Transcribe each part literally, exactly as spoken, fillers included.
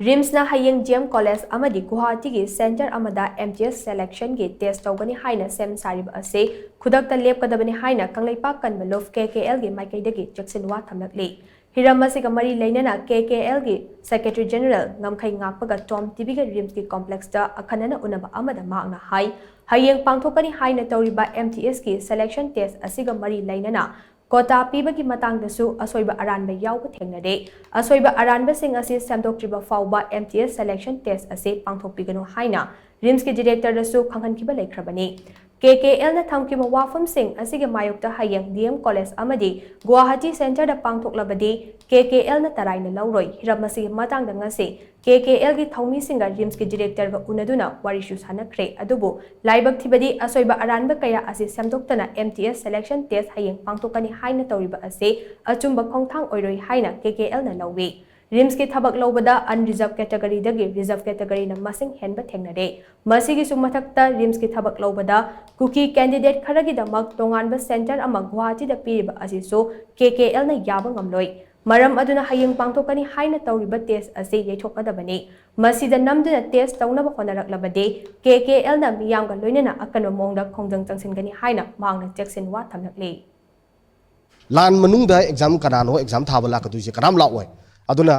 ꯔꯤꯝꯁꯅ ꯍꯌꯦꯡ D M college ꯑꯃꯗꯤ ꯒꯨꯋꯥꯍꯥꯇꯤꯒꯤ centre ꯑꯃꯗ ꯑꯦꯝ ꯇꯤ ꯑꯦꯁ ꯁꯦꯂꯦꯛꯁꯟꯒꯤ ꯇꯦꯁ ꯇꯧꯒꯅꯤ ꯍꯥꯏꯅ ꯁꯦꯝ ꯁꯥꯔꯤꯕ ꯑꯁꯤ ꯈꯨꯗꯛꯇ ꯂꯦꯞꯀꯗꯕꯅꯤ ꯍꯥꯏꯅ ꯀꯪꯂꯩꯄꯥꯛ ꯀꯟꯕ ꯂꯨꯞ ꯀꯦ ꯀꯦ ꯑꯦꯜꯒꯤ ꯃꯥꯏꯀꯩꯗꯒꯤ ꯆꯦꯛꯁꯤꯟꯋꯥ ꯊꯝꯂꯛꯂꯤ꯫ ꯍꯤꯔꯝ ꯑꯁꯤꯒ ꯃꯔꯤ ꯂꯩꯅꯅ ꯀꯦ ꯀꯦ ꯑꯦꯜꯒꯤ ꯁꯦꯀ꯭ꯔꯦꯇꯔꯤ ꯖꯦꯅꯔꯦꯜ ꯉꯝꯈꯩ ꯉꯥꯛꯄꯒ ꯇꯣꯝ ꯇꯤꯚꯤꯒ ꯔꯤꯝꯁꯀꯤ ꯀꯣꯝꯄ꯭ꯂꯦꯛꯁꯇ ꯑꯈꯟꯅꯅ ꯎꯅꯕ ꯑꯃꯗ ꯃꯍꯥꯛꯅ ꯍꯥꯏ, ꯍꯌꯦꯡ ꯄꯥꯡꯊꯣꯛꯀꯅꯤ ꯍꯥꯏꯅ ꯇꯧꯔꯤꯕ ꯑꯦꯝ ꯇꯤ ꯑꯦꯁꯀꯤ ꯁꯦꯂꯦꯛꯁꯟ ꯇꯦꯁ ꯑꯁꯤꯒ ꯃꯔꯤ ꯂꯩꯅꯅ ꯀꯣꯇꯥ ꯄꯤꯕꯒꯤ ꯃꯇꯥꯡꯗꯁꯨ ꯑꯁꯣꯏꯕ ꯑꯔꯥꯟꯕ ꯌꯥꯎꯕ ꯊꯦꯡꯅꯔꯦ꯫ ꯑꯁꯣꯏꯕ ꯑꯔꯥꯟꯕꯁꯤꯡ ꯑꯁꯤ ꯁꯦꯝꯗꯣꯛꯇ꯭ꯔꯤꯕ ꯐꯥꯎꯕ ꯑꯦꯝ ꯇꯤ ꯑꯦꯁ ꯁꯦꯂꯦꯛꯁꯟ ꯇꯦꯁ ꯑꯁꯤ ꯄꯥꯡꯊꯣꯛꯄꯤꯒꯅꯨ ꯍꯥꯏꯅ ꯔꯤꯝꯁꯀꯤ ꯗꯤꯔꯦꯛꯇꯔꯗꯁꯨ ꯈꯪꯍꯟꯈꯤꯕ ꯂꯩꯈ꯭ꯔꯕꯅꯤ꯫ ꯀꯦ ꯀꯦ ꯑꯦꯜꯅ ꯊꯝꯈꯤꯕ ꯋꯥꯐꯝꯁꯤꯡ ꯑꯁꯤꯒꯤ ꯃꯥꯌꯣꯛꯇ ꯍꯌꯦꯡ ꯗꯤ ꯑꯦꯝ ꯀꯣꯂꯦꯖ ꯑꯃꯗꯤ ꯒꯨꯋꯥꯍꯥꯇꯤ ꯁꯦꯟꯇꯔꯗ ꯄꯥꯡꯊꯣꯛꯂꯕꯗꯤ ꯀꯦ ꯀꯦ ꯑꯦꯜꯅ ꯇꯔꯥꯏꯅ ꯂꯧꯔꯣꯏ꯫ ꯍꯤꯔꯝ ꯑꯁꯤꯒꯤ ꯃꯇꯥꯡꯗ ꯉꯁꯤ ꯀꯦ ꯀꯦ ꯑꯦꯜꯒꯤ ꯊꯧꯃꯤꯁꯤꯡꯒ ꯔꯤꯝꯁꯀꯤ ꯗꯤꯔꯦꯛꯇꯔꯒ ꯎꯅꯗꯨꯅ ꯋꯥꯔꯤꯁꯨ ꯁꯥꯟꯅꯈ꯭ꯔꯦ꯫ ꯑꯗꯨꯕꯨ ꯂꯥꯏꯕꯛ ꯊꯤꯕꯗꯤ ꯑꯁꯣꯏꯕ ꯑꯔꯥꯟꯕ ꯀꯌꯥ ꯑꯁꯤ ꯁꯦꯝꯗꯣꯛꯇꯅ ꯑꯦꯝ ꯇꯤ ꯑꯦꯁ ꯁꯦꯂꯦꯛꯁꯟ ꯇꯦꯁ ꯍꯌꯦꯡ ꯄꯥꯡꯊꯣꯛꯀꯅꯤ ꯍꯥꯏꯅ ꯇꯧꯔꯤꯕ ꯑꯁꯤ ꯑꯆꯨꯝꯕ ꯈꯣꯡꯊꯥꯡ ꯑꯣꯏꯔꯣꯏ ꯍꯥꯏꯅ ꯀꯦ ꯀꯦ ꯑꯦꯜꯅ ꯂꯧꯏ꯫ ꯔꯤꯝꯁꯀꯤ ꯊꯕꯛ ꯂꯧꯕꯗ ꯑꯟꯔꯤꯖꯔꯚ ꯀꯦꯇꯒꯔꯤꯗꯒꯤ ꯔꯤꯖꯔꯚ ꯀꯦꯇꯒꯔꯤꯅ ꯃꯁꯤꯡ ꯍꯦꯟꯕ ꯊꯦꯡꯅꯔꯦ꯫ ꯃꯁꯤꯒꯤꯁꯨ ꯃꯊꯛꯇ ꯔꯤꯝꯁꯀꯤ ꯊꯕꯛ ꯂꯧꯕꯗ ꯀꯨꯀꯤ ꯀꯦꯟꯗꯤꯗꯦꯠ ꯈꯔꯒꯤꯗꯃꯛ ꯇꯣꯉꯥꯟꯕ ꯁꯦꯟꯇꯔ ꯑꯃ ꯒꯨꯋꯥꯍꯥꯇꯤꯗ ꯄꯤꯔꯤꯕ ꯑꯁꯤꯁꯨ ꯀꯦ ꯀꯦ ꯑꯦꯜꯅ ꯌꯥꯕ ꯉꯝꯂꯣꯏ꯫ ꯃꯔꯝ ꯑꯗꯨꯅ ꯍꯌꯦꯡ ꯄꯥꯡꯊꯣꯛꯀꯅꯤ ꯍꯥꯏꯅ ꯇꯧꯔꯤꯕ ꯇꯦꯁ ꯑꯁꯤ ꯌꯩꯊꯣꯛꯀꯗꯕꯅꯤ꯫ ꯃꯁꯤꯗ ꯅꯝꯗꯨꯅ ꯇꯦꯁ ꯇꯧꯅꯕ ꯍꯣꯠꯅꯔꯛꯂꯕꯗꯤ ꯀꯦ ꯀꯦ ꯑꯦꯜꯅ ꯃꯤꯌꯥꯝꯒ ꯂꯣꯏꯅꯅ ꯑꯀꯟꯕ ꯃꯑꯣꯡꯗ ꯈꯣꯡꯖꯪ ꯆꯪꯁꯤꯟꯒꯅꯤ ꯍꯥꯏꯅ ꯃꯍꯥꯛꯅ ꯆꯦꯛꯁꯤꯟꯋꯥ ꯊꯝꯂꯛꯂꯤ꯫ ꯂꯥꯟ ꯃꯅꯨꯡꯗ ꯑꯦꯛꯖꯥꯝ ꯀꯅꯥꯅꯣ ꯑꯦꯛꯖꯥꯝ ꯊꯥꯕ ꯂꯥꯛꯀꯗꯣꯏꯁꯦ? ꯀꯅꯥꯝ ꯂꯥꯛꯑꯣꯏ꯫ ꯑꯗꯨꯅ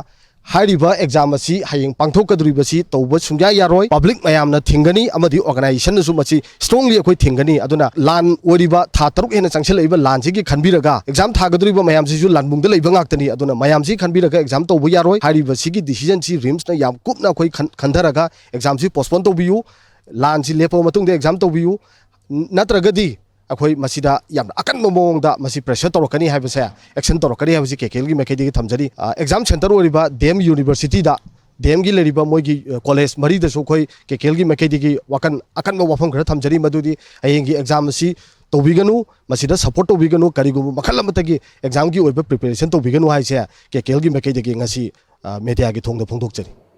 ꯍꯥꯏꯔꯤꯕ ꯑꯦꯛꯖꯥꯝ ꯑꯁꯤ ꯍꯌꯦꯡ ꯄꯥꯡꯊꯣꯛꯀꯗꯧꯔꯤꯕꯁꯤ ꯇꯧꯕ ꯁꯨꯡꯌꯥ ꯌꯥꯔꯣꯏ꯫ ꯄꯕ꯭ꯂꯤꯛ ꯃꯌꯥꯝꯅ ꯊꯤꯡꯒꯅꯤ ꯑꯃꯗꯤ ꯑꯣꯔꯒꯅꯥꯏꯖꯦꯁꯟꯅꯁꯨ ꯃꯁꯤ ꯁ꯭ꯇꯔꯣꯡꯂꯤ ꯑꯩꯈꯣꯏ ꯊꯤꯡꯒꯅꯤ꯫ ꯑꯗꯨꯅ ꯂꯥꯟ ꯑꯣꯏꯔꯤꯕ ꯊꯥ ꯇꯔꯨꯛ ꯍꯦꯟꯅ ꯆꯪꯁꯤꯜꯂꯛꯏꯕ ꯂꯥꯟꯁꯤꯒꯤ ꯈꯟꯕꯤꯔꯒ ꯑꯦꯛꯖꯥꯝ ꯊꯥꯒꯗꯧꯔꯤꯕ ꯃꯌꯥꯝꯁꯤꯁꯨ ꯂꯥꯟꯕꯨꯡꯗ ꯂꯩꯕ ꯉꯥꯛꯇꯅꯤ꯫ ꯑꯗꯨꯅ ꯃꯌꯥꯝꯁꯤ ꯈꯟꯕꯤꯔꯒ ꯑꯦꯛꯖꯥꯝ ꯇꯧꯕ ꯌꯥꯔꯣꯏ꯫ ꯍꯥꯏꯔꯤꯕꯁꯤꯒꯤ ꯗꯤꯁꯤꯖꯟꯁꯤ ꯔꯤꯝꯁꯅ ꯌꯥꯝ ꯀꯨꯞꯅ ꯑꯩꯈꯣꯏ ꯈꯟ- ꯈꯟꯊꯔꯒ ꯑꯦꯛꯖꯥꯝꯁꯤ ꯄꯣꯁꯄꯣꯟ ꯇꯧꯕꯤꯌꯨ꯫ ꯂꯥꯟꯁꯤ ꯂꯦꯞꯄꯕ ꯃꯇꯨꯡꯗ ꯑꯦꯛꯖꯥꯝ ꯇꯧꯕꯤꯌꯨ꯫ ꯅꯠꯇ꯭ꯔꯒꯗꯤ ꯑꯩꯈꯣꯏ ꯃꯁꯤꯗ ꯌꯥꯝꯅ ꯑꯀꯟꯕ ꯃꯑꯣꯡꯗ ꯃꯁꯤ ꯄ꯭ꯔꯦꯁꯔ ꯇꯧꯔꯛꯀꯅꯤ ꯍꯥꯏꯕꯁꯦ, ꯑꯦꯛꯁꯟ ꯇꯧꯔꯛꯀꯅꯤ ꯍꯥꯏꯕꯁꯤ ꯀꯦ ꯀꯦ ꯑꯦꯜꯒꯤ ꯃꯥꯏꯀꯩꯗꯒꯤ ꯊꯝꯖꯔꯤ꯫ ꯑꯦꯛꯖꯥꯝ ꯁꯦꯟꯇꯔ ꯑꯣꯏꯔꯤꯕ ꯗꯤ ꯑꯦꯝ ꯌꯨꯅꯤꯚꯔꯁꯤꯇꯤꯗ, ꯗꯤ ꯑꯦꯝꯒꯤ ꯂꯩꯔꯤꯕ ꯃꯣꯏꯒꯤ ꯀꯣꯂꯦꯖ ꯃꯔꯤꯗꯁꯨ ꯑꯩꯈꯣꯏ ꯀꯦ ꯀꯦ ꯑꯦꯜꯒꯤ ꯃꯥꯏꯀꯩꯗꯒꯤ ꯋꯥꯀꯟ ꯑꯀꯟꯕ ꯋꯥꯐꯝ ꯈꯔ ꯊꯝꯖꯔꯤ, ꯃꯗꯨꯗꯤ ꯍꯌꯦꯡꯒꯤ ꯑꯦꯛꯖꯥꯝ ꯑꯁꯤ ꯇꯧꯕꯤꯒꯅꯨ, ꯃꯁꯤꯗ ꯁꯄꯣꯔꯠ ꯇꯧꯕꯤꯒꯅꯨ, ꯀꯔꯤꯒꯨꯝꯕ ꯃꯈꯜ ꯑꯃꯠꯇꯒꯤ ꯑꯦꯛꯖꯥꯝꯒꯤ ꯑꯣꯏꯕ ꯄ꯭ꯔꯤꯄꯦꯔꯦꯁꯟ ꯇꯧꯕꯤꯒꯅꯨ ꯍꯥꯏꯁꯦ ꯀꯦ ꯀꯦ ꯑꯦꯜꯒꯤ ꯃꯥꯏꯀꯩꯗꯒꯤ ꯉꯁꯤ ꯃꯦꯗꯤꯌꯥꯒꯤ ꯊꯣꯡꯗ ꯐꯣꯡꯗꯣꯛꯆꯔꯤ꯫